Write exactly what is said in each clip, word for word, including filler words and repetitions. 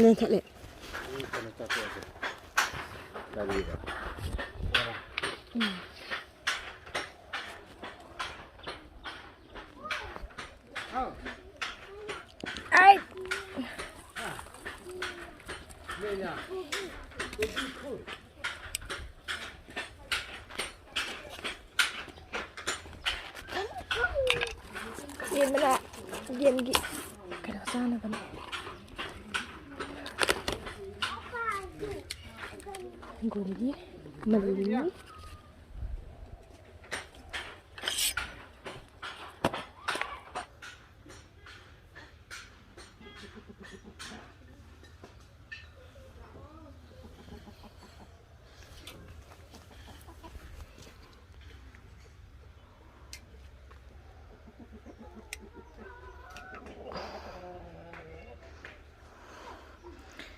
ꯌꯥꯟꯊꯠꯂꯦ꯫ ꯑꯩ꯫ ꯌꯦꯟ ꯃꯅꯥ, ꯌꯦꯟꯒꯤ ꯀꯩꯅꯣ ꯆꯥꯅꯕꯅꯦ꯫ ꯍꯤꯡꯒꯣꯜꯒꯤ ꯃꯜꯂꯤ꯫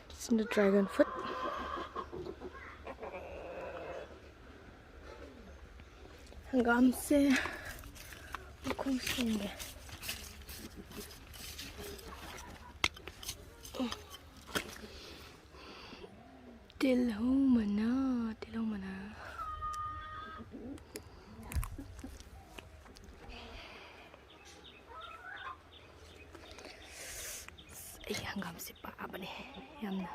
This is the dragon fruit. ꯍꯪꯒꯥꯝꯁꯦ ꯃꯈꯣꯡ ꯁꯦꯡꯒꯦ꯫ ꯇꯤꯜꯍꯧ ꯃꯅꯥ, ꯇꯤꯜꯍꯧ ꯃꯅꯥ꯫ ꯑꯩ ꯍꯪꯒꯥꯝꯁꯦ ꯄꯥꯝꯕꯅꯦ ꯌꯥꯝꯅ꯫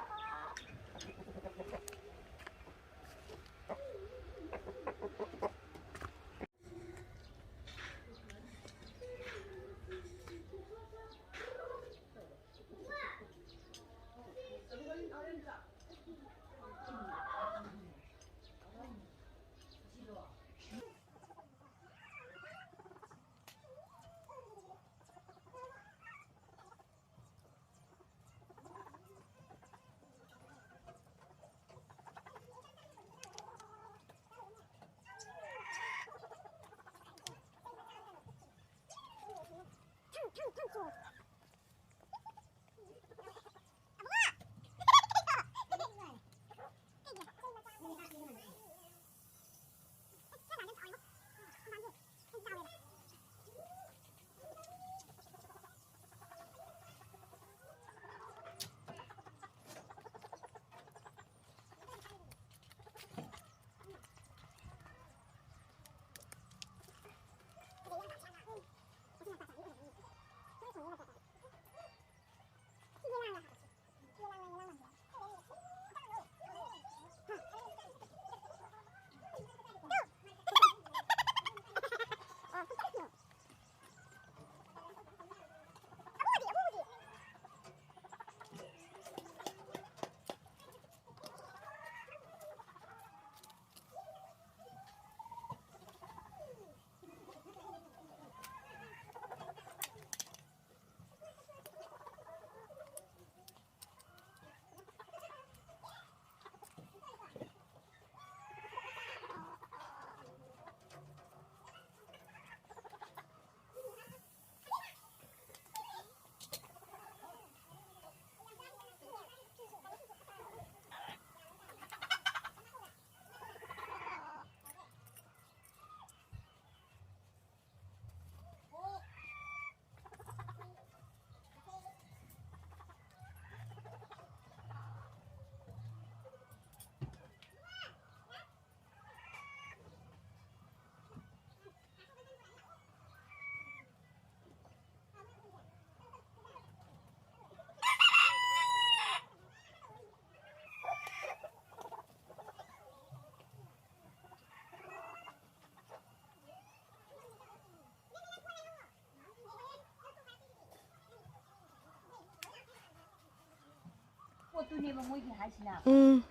ꯎꯝ꯫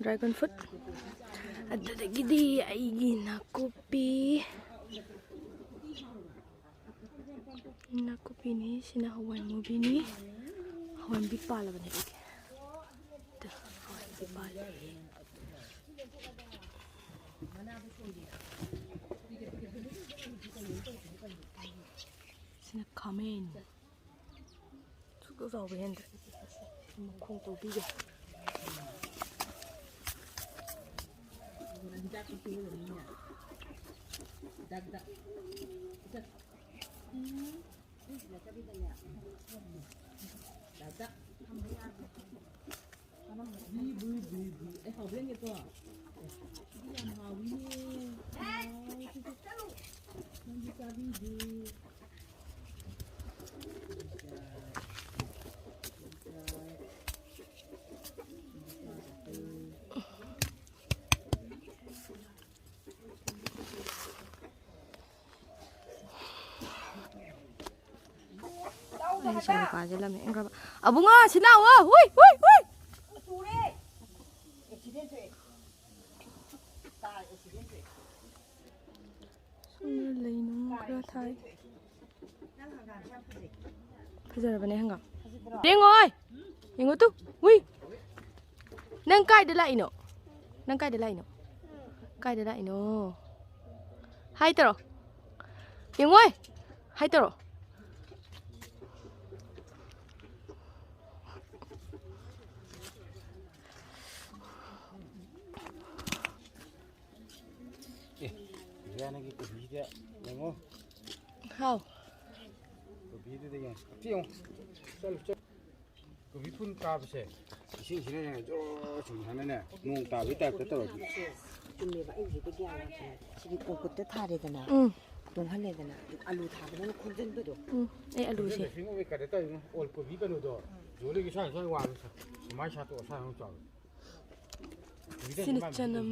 Dragon fruit꯫ ꯑꯗꯨꯗꯒꯤꯗꯤ ꯑꯩꯒꯤ ꯅꯥꯀꯨꯞꯄꯤ꯫ ꯅꯥꯀꯨꯞꯄꯤꯅꯤ, ꯁꯤꯅ ꯍꯋꯥꯏ ꯃꯨꯕꯤꯅꯤ꯫ ꯍꯋꯥꯏ ꯃꯨꯕꯤ ꯄꯥꯜꯂꯕꯅꯦ ꯑꯩꯒꯤ꯫ ꯑꯗꯨ ꯍꯋꯥꯏ ꯃꯨꯕꯤ ꯄꯥꯜꯂꯦ꯫ ꯁꯤꯅ ꯈꯥꯃꯦꯟ꯫ ꯁꯨꯛꯆꯥꯎ ꯆꯥꯎꯕ ꯍꯦꯟꯗ꯭ꯔꯦ꯫ ꯃꯈꯣꯡ ꯇꯧꯕꯤꯒꯦ꯫ ꯑꯩ ꯁꯣꯝꯗ ꯄꯥꯁꯦ ꯂꯝ ꯍꯦꯟꯈ꯭ꯔꯕ꯫ ꯑꯕꯨꯡꯉꯣ, ꯁꯤ ꯂꯥꯛꯑꯣ꯫ ꯍꯨꯏ, ꯍꯨꯏ, ꯍꯨꯏ꯫ ꯁꯣꯝꯗ ꯂꯩ ꯅꯨꯡ ꯈꯔ ꯊꯥꯏ꯫ ꯐꯖꯔꯕꯅꯦ ꯍꯪꯒꯥꯝ꯫ ꯌꯦꯡꯉꯣ, ꯑꯣꯏ! ꯌꯦꯡꯉꯣ ꯇꯨ! ꯎꯏ! ꯅꯪ ꯀꯥꯏꯗ ꯂꯥꯛꯏꯅꯣ? ꯅꯪ ꯀꯥꯏꯗ ꯂꯥꯛꯏꯅꯣ? ꯀꯥꯏꯗ ꯂꯥꯛꯏꯅꯣ? ꯍꯥꯏ ꯇꯧꯔꯣ꯫ ꯌꯦꯡꯉꯣꯏ! ꯍꯥꯏ ꯇꯧꯔꯣ꯫ ꯑꯦ, ꯏꯟꯗꯤꯌꯥꯅꯒꯤ ꯀꯣꯕꯤꯗ ꯌꯦꯡꯉꯣ꯫ ꯍꯥꯎ꯫ ꯀꯣꯕꯤꯗꯨꯗ ꯌꯦꯡꯉꯣ꯫ ꯑꯝꯇ ꯌꯦꯡꯉꯣ꯫ ꯆꯠꯂꯨ, ꯆꯠꯂꯨ꯫ ꯀꯣꯕꯤ ꯐꯨꯜ ꯀꯥꯕꯁꯦ, ꯏꯁꯤꯡꯁꯤꯅ ꯌꯦꯡꯉꯣ, ꯖꯣꯔ ꯆꯨꯝꯊꯅꯅꯦ, ꯅꯣꯡ ꯇꯥꯕꯒꯤ ꯇꯥꯏꯞꯇ ꯇꯧꯔꯛꯄ꯫ ꯆꯨꯝꯃꯦꯕ, ꯑꯩ ꯍꯧꯖꯤꯛꯇ ꯒ꯭ꯌꯥꯟ ꯂꯥꯛꯄꯅꯦ꯫ ꯁꯤꯗꯤ ꯀꯣꯡꯀꯨꯠꯇ ꯊꯥꯔꯦꯗꯅ, ꯎꯝ꯫ ꯇꯣꯡꯍꯜꯂꯦꯗꯅ, ꯑꯂꯨ ꯊꯥꯕꯗꯧꯅ ꯈꯣꯝꯖꯤꯟꯕꯗꯣ꯫ ꯎꯝ, ꯑꯩ ꯑꯂꯨꯁꯦ꯫ ꯀꯩꯅꯣ ꯇꯧꯔꯤꯅꯣ, ꯑꯣꯜ ꯀꯣꯕꯤ ꯀꯩꯅꯣꯗꯣ, ꯌꯣꯜꯂꯤꯒꯤ ꯁ꯭ꯋꯥꯏ ꯁ꯭ꯋꯥꯏ ꯋꯥꯡꯉꯤ, ꯁꯨꯃꯥꯏꯅ ꯁꯥꯠꯇꯣꯛꯑ ꯁ꯭ꯋꯥꯏ ꯑꯃꯨꯛ ꯆꯥꯎꯋꯤ꯫ ꯁꯤꯅ ꯆꯅꯝ꯫